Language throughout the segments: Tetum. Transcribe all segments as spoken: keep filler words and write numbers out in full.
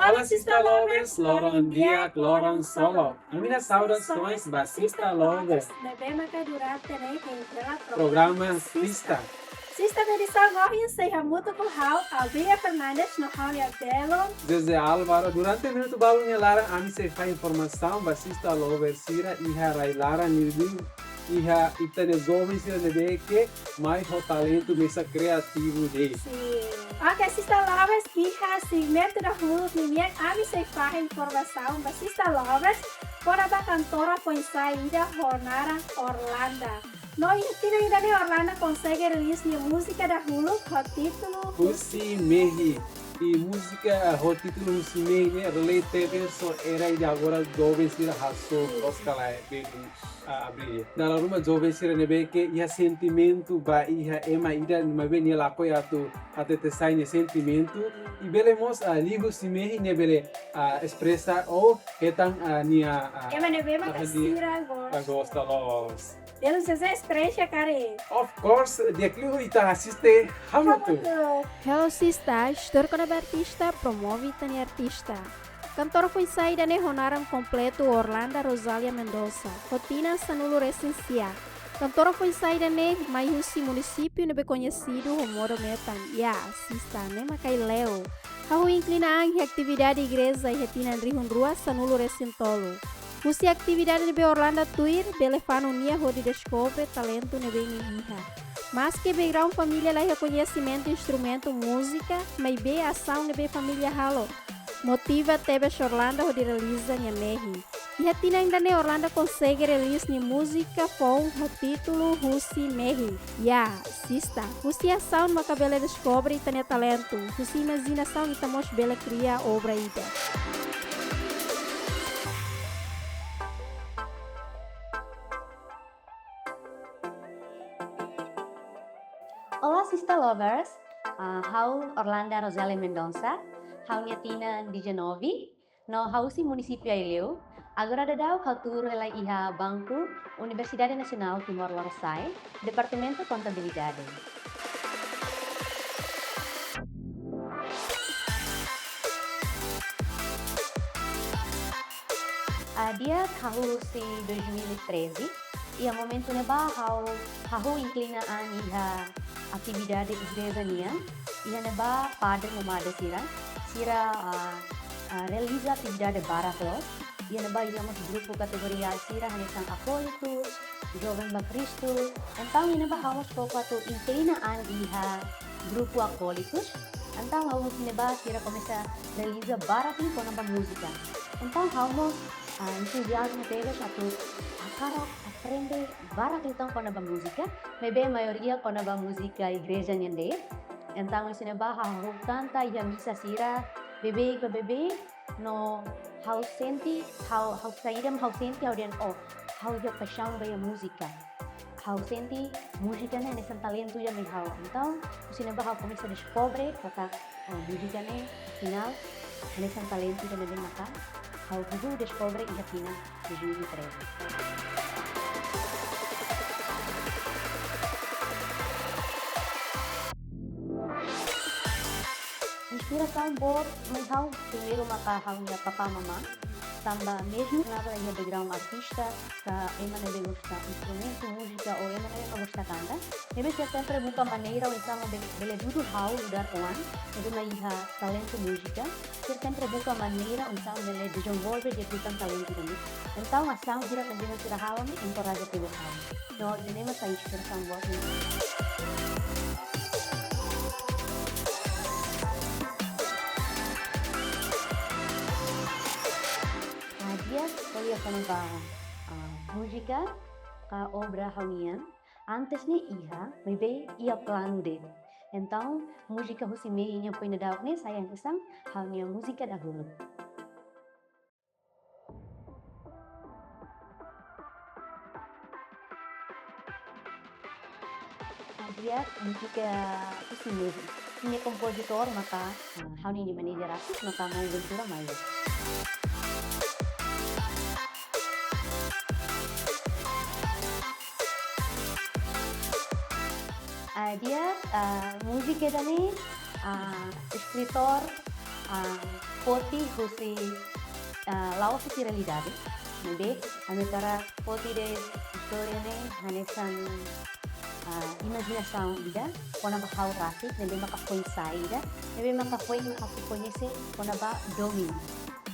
Olá, Sista Lovers, loron di'ak, loron solok. Ami-nia saudasoens ba Sista Lovers ne'ebé maka durante ne'e hein hela programa Sista. Sista, edisaun ohin sei hamutuk ho ha'u, Albia Fernandes, no ha'u-nia belun José Álvaro. Durante minutu balun nia laran, ami sei fahe informasaun ba Sista Lovers sira iha rai-laran, liuliu iha ita-nia joven sira ne'ebé ke mai ho talentu mesak kriativu de'it. Sin. Oke, Sista Lovers, iha segmentu dahuluk ninian ami sei fahe informasaun ba Sista Lovers kona-ba kantora foin-sa'e ida ho naran Orlanda. No iha tinan ida-ne'e Orlanda konsege release nia múzika dahuluk ho títulu Husi Mehi. I múzika, eh, ho títulu Husi Mehi ne'e relate tebes ho era ida agora joven sira hasoru, loos ka lae, belun, ah, Abril. Dala ruma joven sira ne'ebé ke iha sentimentu ba iha ema ida, maibé nia lakohi atu hatete sai nia sentimentu. I bele mós, ah, liuhusi mehi nia bele, ah, espresa ou hetan, ah, nia, ah, ema ne'ebé maka sira gosta. Gosta loos. Belun, José, esperiénsia karik? Of course, di'ak liu ita asiste hamutuk. Hamutuk. Hello Sista, istória kona-ba artista, promove ita-nia artista. Kantora foin-sa'e ida-ne'e ho naran kompletu Orlanda Rosalia Mendonça, ho tinan sanulu-resin-sia. Kantora foin-sa'e ida-ne'e mai husi munisípiu ne'ebé koñesidu ho modo metan, ya, Sista, ne'e mak Aileu. Hahú inklina an iha atividade igreja iha tinan rihun rua sanulu-resin-tolu. Husi atividade ne'ebé Orlanda tuir, bele fanun nia hodi deskobre talentu ne'ebé nia iha. Maske background família la iha koñesimentu instrumentu múzika, maibé asaun ne'ebé família halo motiva tebes Orlanda hodi realiza nia mehi. Iha tinan ida-ne'e Orlanda konsege release nia múzika foun ho títulu Husi Mehi. Ya, Sista, husi asaun maka bele deskobre ita-nia talentu, husi imajinasaun ita mós bele kria obra ida. Olá, Sista Lovers. Ah, ha'u Orlanda Rosalia Mendonça. Ha'u-nia tinan dezanove. No ha'u husi munisípiu Aileu. Agora daudaun ha'u tuur hela iha banku Universidade Nasionál Timor Lorosa'e, Departamentu Kontabilidade. Ah, di'ak, ha'u husi dois mil e treze. Iha momentu ne'ebá ha'u, ha'u inklina an iha atividade igreja nian. Iha ne'ebá padre no madre sira, sira, ah, ah, realiza atividade barak loos. Iha ne'ebá iha mós grupu kategoria sira hanesan akólitus, joven ba Kristu. Entaun iha ne'ebá ha'u mós foku atu inklina an iha grupu akólitus. Entaun ha'u husi ne'ebá sira komesa realiza barak liu kona-ba múzika. Entaun ha'u mós, ah, entuziazmu tebes atu hakarak aprende barak liután kona-ba múzika, maibé maioria kona-ba múzika igreja nian de'it. Entaun husi ne'ebá ha'u kanta iha misa sira, beibeik ba beibeik, no ha'u sente, ha'u, ha'u saida mak ha'u sente ha'u dehan, oh, ha'u iha paixaun ba iha múzika. Ha'u sente múzika ne'e hanesan talentu ida mai ha'u. Entaun husi ne'ebá ha'u komesa deskobre katak, oh, múzika ne'e afinál hanesan talentu ida ne'ebé maka ha'u hahú deskobre iha tinan dois mil e treze. Inspirasaun boot mai ha'u primeiru maka ha'u-nia papá mamá, tanba mezmu la iha background artista, ka ema ne'ebé gosta instrumentu múzika ou ema ne'ebé la gosta kanta, maibé sira sempre buka maneira oinsá mak be-, bele dudu ha'u nu'udar oan ne'ebé mak iha talentu múzika. Sira sempre buka maneira oinsá mak bele dezenvolve di'ak liután talentu ida-ne'e. Entaun asaun hirak ne'ebé mak sira halo ne'e enkoraja tebes ha'u. No ida-ne'e mak sai inspirasaun boot mai. Ah, di'ak, ko'alia kona-ba, ah, múzika ka obra ha'u-nian, antes ne'e iha, maibé iha planu de'it. Entaun múzika Husi Mehi nian foin daudauk ne'e sai hanesan ha'u-nia múzika dahuluk. Di'ak, múzika Husi Mehi. Nia kompozitór maka, ah, ha'u-nia manajer artis maka Maun Ventura Maia. Ah, di'ak, ah, múzika ida-ne'e, ah, eskritór, ah, foti husi, ah, la'ós husi realidade. Ne'ebé ami hakarak foti de'it istória ne'e hanesan, ah, imajinasaun ida kona-ba ha'u rasik, ne'ebé maka foin-sa'e ida, ne'ebé maka foin atu koñese kona-ba domin.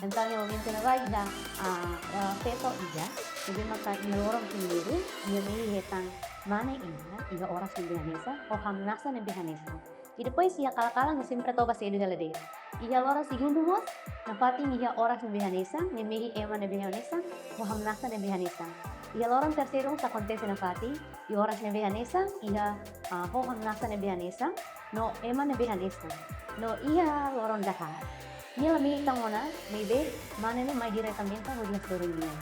Entaun iha momentu ne'ebá iha, ah, ah, feto ida, ne'ebé maka iha loron primeiru, nia mehi hetan mane ida, iha oras ne'ebé hanesan, ho hamnasa ne'ebé hanesan. I depois iha kala-kala no sempre toba sedu hela de'it. Iha loron segundu mós, nafatin iha oras ne'ebé hanesan, nia mehi ema ne'ebé hanesan, ho hamnasa ne'ebé hanesan. Iha loron terseiru mós akontese nafatin, iha oras ne'ebé hanesan, iha, ah, ho hamnasa ne'ebé hanesan, no ema ne'ebé hanesan. No iha loron dahaat, nia la mehi tan ona, ne'ebé mane ne'e mai diretamente hodi hasoru nia.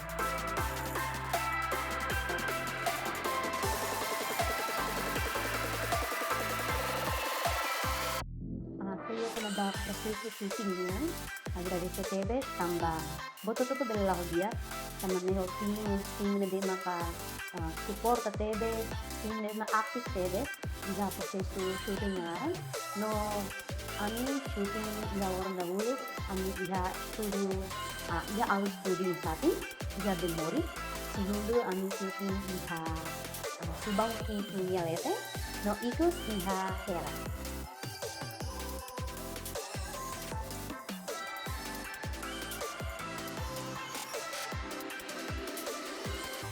Ah, ko'alia kona-ba prosesu shooting nian, agradese tebes tanba buat hotu-hotu bele la'o di'ak, tanba ne'e ho tim, tim ne'ebé maka, ah, suporta tebes, tim ne'ebé mak aktif tebes iha prosesu shooting nia laran. No ami shooting iha loron dahuluk, ami iha estúdiu, ah, iha Alus Studio nafatin, iha Bemori. Segundu ami shooting iha, ah, Subang Kids nia leten, no ikus iha Hera.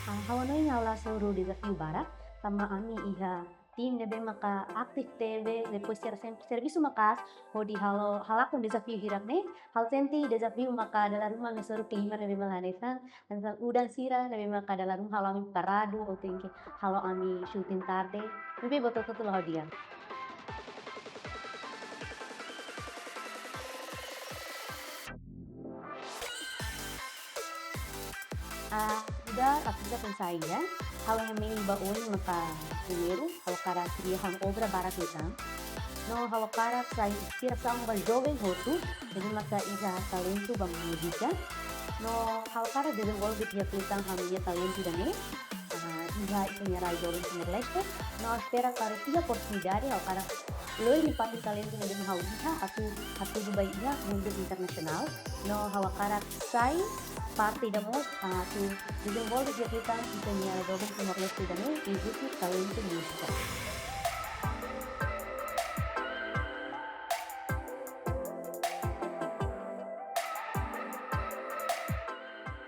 Ah, ha'u hanoin ha'u la hasoru dezafiu barak, tanba ami iha tim ne'ebé maka aktif tebes, depois ser-, sem-, servisu maka'as hodi halo, halakon dezafiu hirak ne'e. Ha'u sente dezafiu maka dala ruma ami hasoru klima ne'ebé mak la hanesan, hanesan udan sira ne'ebé maka dala ruma halo ami paradu, ou tenke halo ami shooting tarde, maibé buat hotu-hotu la'o di'ak. Ah, ida atividade foin-sa'e ida, ha'u hanoin ba oin maka primeiru, ha'u hakarak kria obra barak liután. No ha'u hakarak sai inspirasaun ba joven hotu, ne'ebé maka iha talentu ba múzika. No ha'u hakarak dezenvolve di'ak liután ha'u-nia talentu ida-ne'e, ah, iha ita-nia rai joven Timor-Leste. No ha'u espera karik iha oportunidade, ha'u hakarak lori fatin talentu ne'ebé mak ha'u iha, atu hatudu ba iha mundu internasionál. No ha'u hakarak sai parte ida mós, ah, atu dezenvolve di'ak liután ita-nia joven Timor-Leste ida-ne'e, i husi talentu múzika.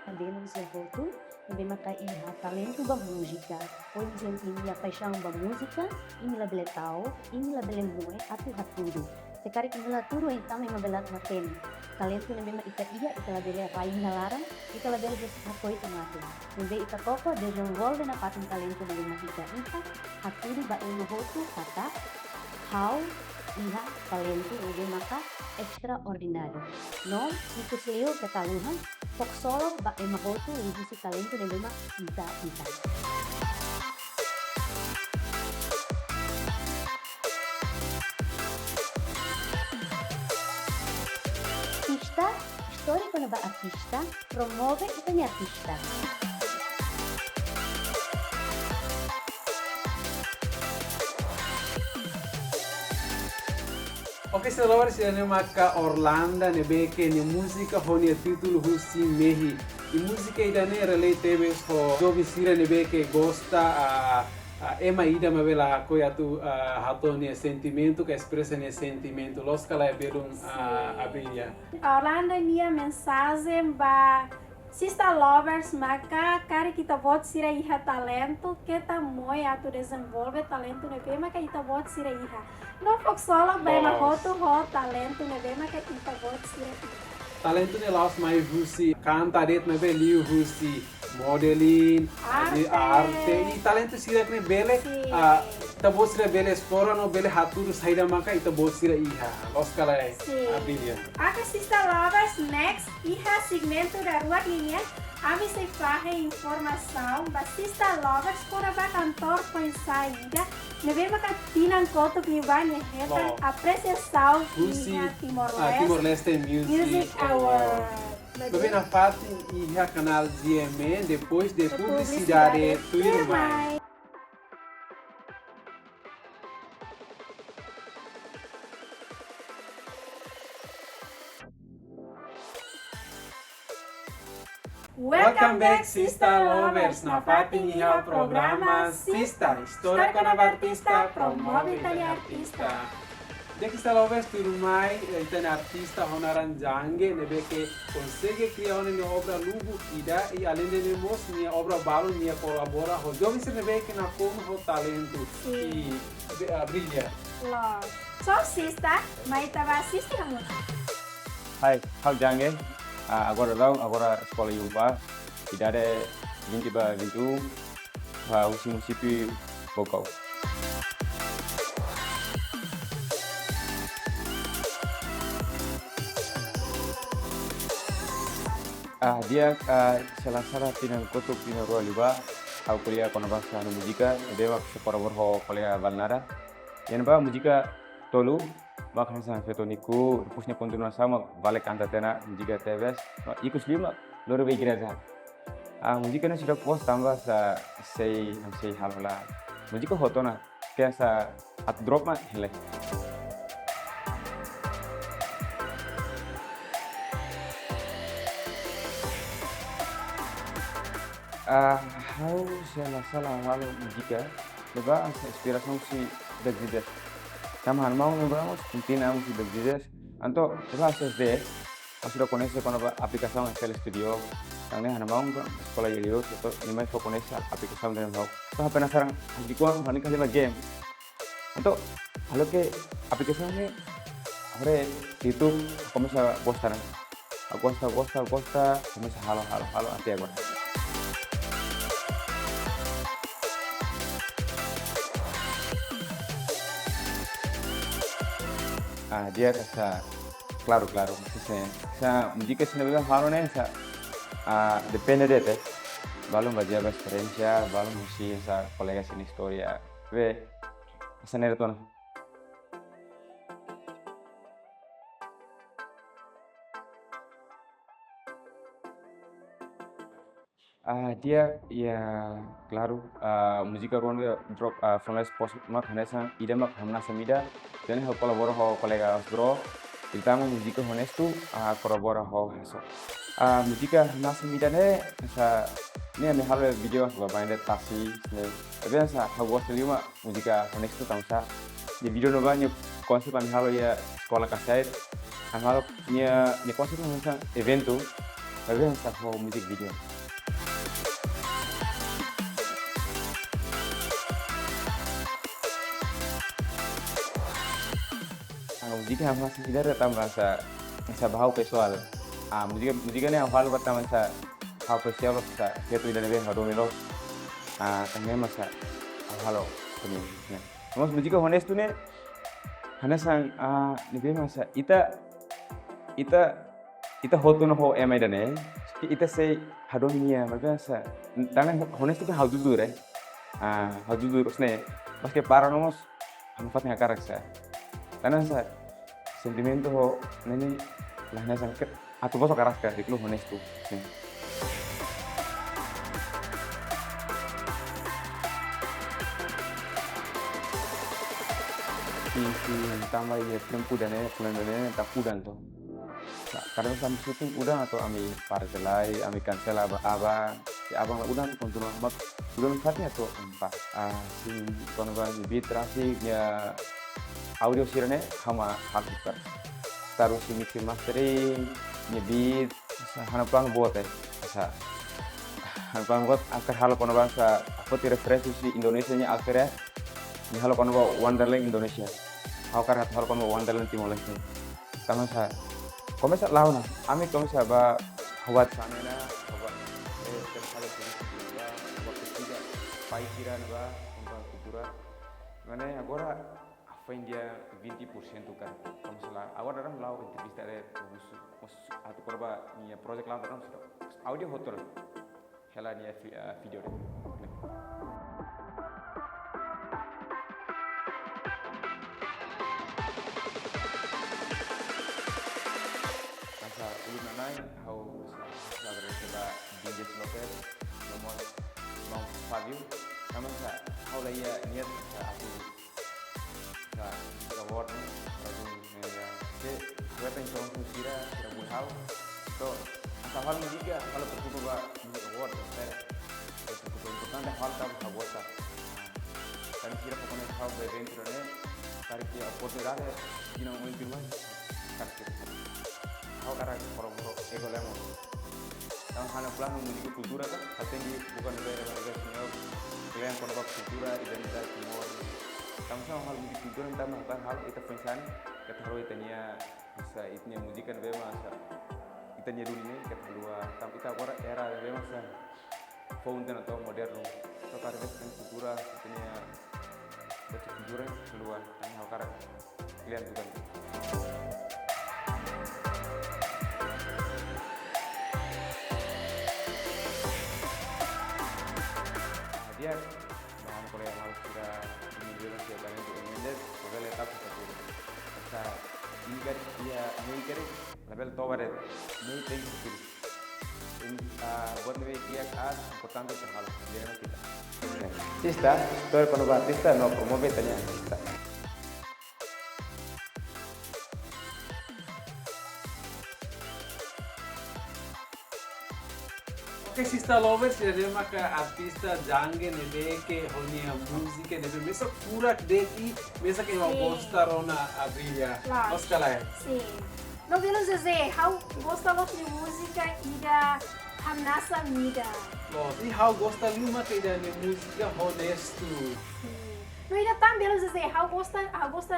Tanba ema sira hotu ne'ebé maka iha talentu ba múzika, ou imi sente imi-nia paixaun ba múzika, imi labele ta'uk, imi labele moe atu hatudu. Se karik imi la hatudu, entaun imi labele hatene. Talentu ne'ebé mak ita iha, ita labele rai iha laran, ita labele de'it hato'o ita mate. Ne'ebé ita koko dezenvolve nafatin talentu ne'ebé mak ita iha, hatudu ba ema hotu katak ha'u iha talentu ne'ebé maka estraordináriu. No ikus liu keta haluha, fó ksolok ba ema hotu liuhusi talentu ne'ebé mak ita iha. Artista, istória kona-ba artista, promove ita-nia artista. Oke, sira lovers, ida-ne'e maka Orlanda ne'ebé ke nia múzika ho nia títulu husi Mehi. I múzika ida-ne'e relate tebes ho joven sira ne'ebé ke gosta, ah, ah, ema ida maibé lakohi atu, ah, hato'o nia sentimentu, ka espresa nia sentimentu. Loos ka lae, belun, ah, Sin. Abrilia? Orlanda nia mensajen ba sista lovers maka karik ita-boot sira iha talentu, keta moe atu dezenvolve talentu ne'ebé maka ita-boot sira iha. No fó ksolok ba ema Loos. hotu ho talentu ne'ebé maka ita-boot sira iha. Talentu ne'e la'ós mai husi kanta de'it, maibé liuhusi modeling, Arte. liu arte, i talentu sira ne'ebé bele, Sin. ah, ita-boot sira bele esplora no bele hatudu saida maka ita-boot sira iha. Loos ka lae, Sin. Abrilia? Oke, sista lovers, next, iha segmentu daruak ninian, ami sei fahe informasaun ba sista lovers kona-ba kantór foin-sa'e ida, ne'ebé maka tinan kotuk liubá nia hetan Loos. apresiasaun Husi, iha Timor ah, Leste Timor-Leste Music Music Award. Award. Maibé nafatin iha kanál G M N, depois de De publicidade, publicidade, tuirmai. tuirmai. Welcome back, Sista Lovers. Nafatin iha programa Sista, istória kona-ba artista, promove ita-nia artista. Di'ak, Sista Lovers, tuirmai, eh, ita-nia artista ho naran Jangge, ne'ebé ke konsege kria ona nia obra lubuk ida, i alende ne'e mós nia obra balun nia kolabora ho joven sira ne'ebé ke nakonu ho talentu. Sin. I, be-, ah, brilla. Loos. So, Sista, mai ita bá asisti hamutuk. Hai, ha'u Jangge. Ah, agora daudaun, agora eskola iha Unpar. Idade vinte ba vinte e um. Ah, husi munisípiu Baucau. Ah, di'ak, ah, se la sala tinan kotuk, tinan rua liubá, ha'u ko'alia kona-ba múzika, ne'ebé mak ha'u kolabora ho kolega Valnara. Iha ne'ebá múzika tolu, mak hanesan feto niku, depois nia kontinuasaun mak bele kanta tiha ona múzika tebes, mak ikus liu mak lori ba igreja. Ah, múzika ne'e seidauk pos tanba sá, sei, sei halo hela. Múzika hotu ona, ke sá atu drop mak hela. Ah, ha'u se la sala halo múzika, ne'ebá hanesan inspirasaun husi David Zezé. Tanba ha'u-nia maun ne'ebá mós, inti ne'e husi David Zezé. Entaun, ne'ebá hanesan S D, ha'u seidauk koñese kona-ba aplikasaun F L Studio. Tanba ne'e ha'u-nia maun kan eskola iha Ilhéus, entaun nia mai fó koñese aplikasaun ne'e ba ha'u. Entaun ha'u penasaran, ha'u di kuan, ha'u-nia kalimah game. Entaun, halo ke aplikasaun ne'e, haree YouTube, komesa gosta ona. Gosta, gosta, gosta, komesa halo, halo, halo, até agora. Ah, di'ak, klaru, klaru. Sá, sá, múzika sira ne'ebé ha'u halo ne'e, sá, ah, depende de'it. Balun bazeia ba esperiénsia, balun husi sá, kolega sira-nia istória. Be, sá ne'e de'it ona. Ah, di'ak, ya, klaru. Ah, múzika rua ne'e drop, ah, foin lalais pos mak hanesan ida mak Hamnasa Mida. Ida-ne'e ha'u kolabora ho kolega Osbro. Ida tan múzika Honestu, ah, kolabora ho Haso. Ah, múzika Hamnasa Mida ne'e, sá, ne'e ami halo vídeo ba banda tasi, ne'e. Tapi sá, ha'u gosta liu mak múzika Honestu tanba sá. Nia vídeo ne'ebá nia konsep ami halo iha Eskola Kasait. Ami halo nia, nia konsep hanesan eventu, tapi hanesan ho music video. Ah, múzika hanesan seidauk tanba sá, sá ba ha'u pesoál. Ah, múzika, múzika ne'e ha'u halo ba tanba sá ha'u pesoál sá, feto ida ne'ebé ha'u hadomi loos. Ah, tanba ne'e mak sá ha'u halo koni. Nah. Mas múzika Honestu ne'e, hanesan, ah, ne'ebé mak sá, ita, ita, ita hotu ona ho ema ida-ne'e, ita sei hadomi nia, maibé sá, tanba honestu kan ha'u jujur, eh. Ah, ha'u jujur, maske para no mós, ha'u nafatin hakarak sá. Tanba sá, sentimentu ho, ne'e ne'e, la hanesan ke, atu bosok hakarak sá, di'ak liu honestu, sin. Sin, sin, tanba iha tempu ida-ne'e, fulan ida-ne'e, tan udan to. Nah, kadang sampai syuting udan atu ami para lai, ami kansela ba abang, se abang la udan kontinua mak udan fati atu empat. Ah, sin, kona-ba nia beat rasik, nia audio sira-ne'e, ha'u mak halo husik. Taruh husi mixing mastering, nia beat, sá, ha'u-nia plan boot, eh. Sá, ha'u-nia plan boot, hakarak halo kona-ba sá, ha'u foti referensi husi Indonesia nia Alfred, nia halo kona-ba Wonderland Indonesia. Ha'u hakarak halo kona-ba Wonderland Timor-Leste. Tanba sá, komesa la'o ona, ami komesa ba buat sá ne'e ona, buat, eh, terkait dengan, buat ketiga, pai sira ne'ebá, tentang kultura. Mana agora, afa india vinte por cento kan. Komesa la'o, agora daudaun la'o entrevista de, mós, atu kona-ba nia project la'o daudaun seidauk. Audio hotu. Hela nia fi-, ah, video de. Hanesan uluk nanain, ha'u sá, sá agradese ba D J Lopez, nomor Bang Fabio, tanba sá, ha'u la iha niat, sá, atu, sá, reward ne'e, para dun, eh, ya, se, ha'u hetan informasaun sira, sira bolu ha'u, to, Atu halo múzika, ha'u la preokupa ba music award, eh, eh, preokupa importante ha'u halo tanba ha'u gosta. Tanba sira pokoknya ha'u ba eventu ne'e, karik iha oportunidade, ina oin tuirmai, karik ha'u hakarak horo-horo ego lemo. Tanba ha'u-nia planu múzika kultura kan, ha'u tenke buka ne'ebé, ne'ebé, ne'ebé, klean kona-ba kultura, identidade Timor. Tanba ha'u halo múzika kultura, tanba ha'u halo ita foin-sa'e, ita halo ita-nia, bisa ita-nia múzika ne'ebé mak hanesan ita-nia duni ne'e, ita haluha, tanba ita agora era ne'ebé mak hanesan foun tiha ona to'o modernu. To'o karik ita-nia kultura, ita-nia, ita-nia kultura haluha, tanba ha'u hakarak klean tutan. Di'ak, ba ha'u-nia kolega maluk sira, imi juga sira talentu imi de'it, labele tapu satu. Esa, imi karik, iha, imi karik, labele toba de'it, imi tenke hakili. Imi, ah, buat ne'ebé di'ak, ah, importante ita halo, biar kita. Sista, tuir kona-ba artista, no promove ita-nia artista. Oke, Sista Lovers, ida-ne'e maka artista Jangge ne'ebé ke ho nia múzika ne'ebé mesak furak de'it, mesak ema Sin. gosta rona Abrilia. Loos. Loos ka lae? Sin. No, belun José, ha'u gosta loos nia múzika ida hamnasa ida. Loos, i ha'u gosta liu maka ida-ne'e múzika honestu. Sin. No, ida tan, belun José, ha'u gosta, ha'u gosta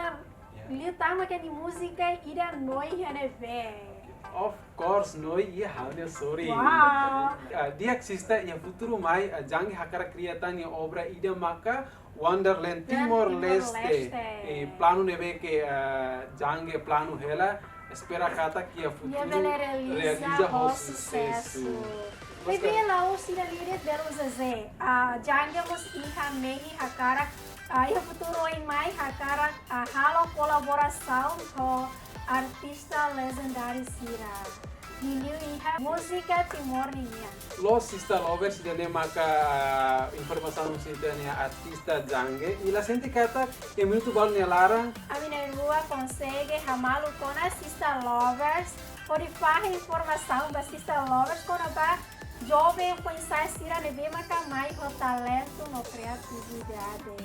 Ya. liu tan maka nia múzika ida Noi iha ne'ebé. Of course, Noi iha ha'u-nia sorin. Wow. Ah, di'ak Sista, iha futuru mai, ah, Jangge hakarak kria tan nia obra ida maka Wonderland Timor-Leste. Timor-Leste. Eh, planu ne'ebé ke, ah, Jangge planu hela, espera katak iha futuru Nia bele realiza realiza ho ho susesu. susesu. Loos ka lae? Maibé la'ós ida-ne'e de'it, belun José. Ah, Jangge mós iha mehi hakarak, ah, iha futuru oin mai hakarak, ah, halo kolaborasaun ho artista legendáriu sira. Liuliu iha múzika Timor ninian. Loos, Sista Lovers, ida-ne'e maka, ah, informasaun husi ita-nia artista Jangge. I la sente katak iha minutu balu nia laran ami na'in-rua konsege hamalu kona Sista Lovers, hodi fahe informasaun ba Sista Lovers kona-ba joven foin-sa'e sira ne'ebé maka mai ho talentu no kreatividade.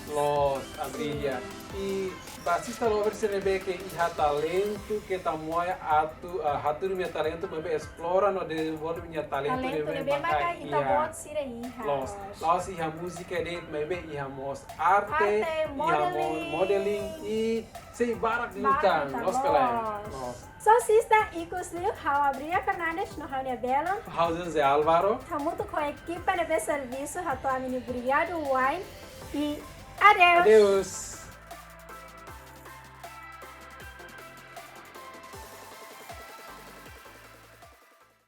Loos, Abrilia. Sin. I ba Sista Lovers sira ne'ebé ke iha talentu, keta moe atu, ah, hatudu nia talentu, maibé esplora no dezenvolve nia talentu Talentu ne'ebé ne'ebé maka maka iha. ita-boot sira iha. Loos. La'ós iha múzika de'it, maibé iha mós arte, Arte, iha mo-, modeling. modeling, i sei barak Barak liután, liután, loos ka lae? loos. Loos. So, Sista, ikus liu, ha'u Abrilia Fernandes, no ha'u-nia belun. Ha'u José Álvaro. Hamutuk ho ekipa ne'ebé servisu hato'o ami-nia obrigadu wa'in. I adeus. Adeus.